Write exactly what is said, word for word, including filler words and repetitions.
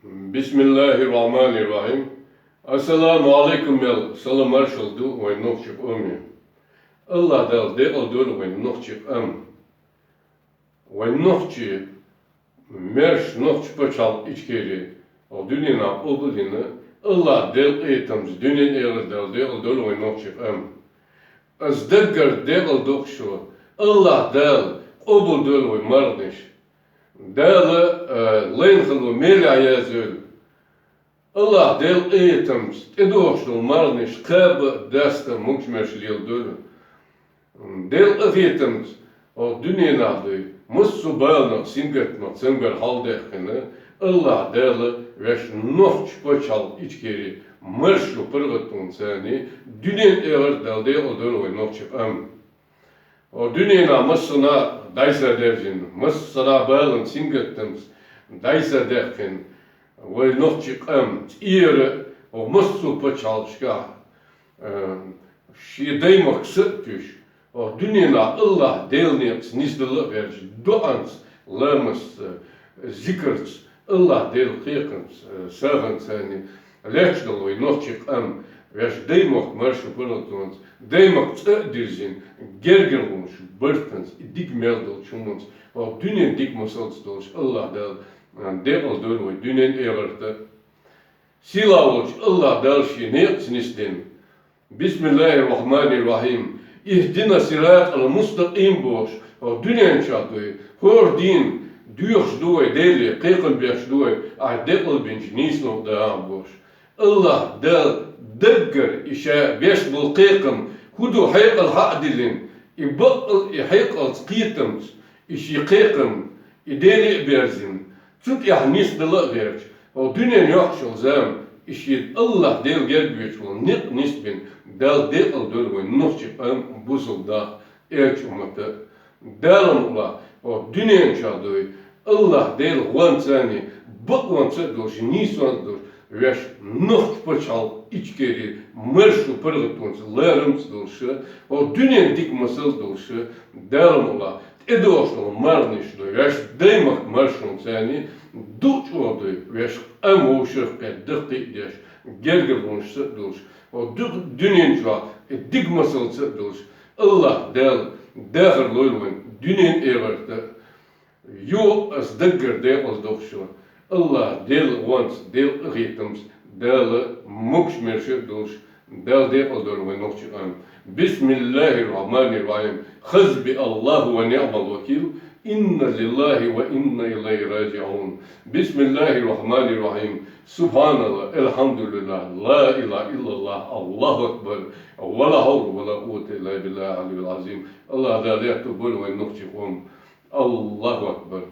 Бисмиллахир-рахманир-рахим. Ассаламу алейкум, мел салам-маршал ду вай нохчи къоме. Аллах Дала декъал дойла вай нохчи къам. Вай нохчи, маьрша нохчи пачхьалкх Ичкери, укх дуьненах къобалдина, Аллах Дала къахетамца дуьнен, эгӀар Дала декъал дойла вай нохчи къам. Аз даггара декъал дохуш ва, Аллах Дала къобалдойла вай марханаш. Дала, э, лайна хало мелехь язйойла. Аллах Дала къахетамца тӀедогӀуш долу марханаш кхаба а, даста а могуш-маьрша леладойла. Дала къахетамца укх дуьненахь дуй, массо а баланах, сингаттамах цамгар хьалдаьккхина, Аллах Дала ваьш нохчи пачхьалкх Ичкери маршо паргӀатонца дуьнен, эгӀар Дала декъал дойла вай нохчи къам. Укх дуьненахь массанхьа дӀасадаьржина, массанхьа баланца, сингаттамца дӀасадаьккхина вай нохчи къам цӀера а, укх массо а пачхьалкхашкахь, э, шен даймахка са а туьйсуш, укх дуьненахь Аллах Делан некъаца нисдала а гӀерташ, доӀанца, ламазца, зикарца, Аллах Делан кхайкхамца, э, сагӀанца лаьтташ долу вай нохчи къам ваьш даймахка маршо паргӀатонца, даймахка цӀа а дирзина, гергарлонаш бартанца, и дика мел долчу хӀуманца, укх дуьнен дика масалца долуш Аллах Дала, э, декъал дойла вай дуьнен, эгӀарта. Сийлахь волчу Аллах Дала шен некъаца нисдина, Бисмиллахир-рахманир-рахим. Ихдина сиратал мустакъим бохуш, укх дуьнен чохь дуй, хӀора дийна доьхуш ду вай, Деле кхайкхам беш ду вай, ахь декъал бинчу нийсонах даха бохуш. Аллах Дала даггара и ша беш болу кхайкхам хӀун ду хьекъал хьа а диллина, и баккъал и хьекъалца, кхетамца, и шен кхайкхам и Деле а берзина, цу тӀехь нисдала а гӀерташ, укх дуьненан йоккхачу зама, и шен Аллах Дела герга веш волу некъ нисбина, Дала декъал дойла вайн нохчи къам, бусалба нах, элча уммата. Дала мукъ лахь, укх дуьнен чохь дуй, Аллах Дела гӀонца а, бакъонца а долуш, нийсонца а долуш, ваьш нохчи пачхьалкх Ичкери маршо паргӀатонца, ларамца а долуш, укх дуьнен дика масал а долуш, Дала мукъ лахь, тӀедогӀуш долу марханаш ду ваьш даймахка маршонца, ду чӀогӀа дуй ваьш къам вовшах кхетта даккхий а деш, гергарлонашца а долуш, укх ду-, дуьнен чохь и дика масалца а долуш, Аллах Дала дахар лойла вайн дуьнен, эгӀарта. Юха ас даггара декъал дохуш ва, Аллах Дела гӀонца, Дела къахетамца, Дала могуш-маьрша а долуш, Дала декъал дойла вайн нохчи къам. Бисмиллахир-рахманир-рахим. Хасби Аллаху ва ниъмал вакил. Инна лиллахи ва инна илайхи раджиун. Бисмиллахир-рахманир-рахим. Субханаллах, алхьамдулиллах, ла илаха иллаллах, Аллаху акбар. Ва ла хьавла ва ла къуввата илла биллахил алиyyил азим. Аллах Дала летто бойла вайн нохчи къам. Аллаху акбар.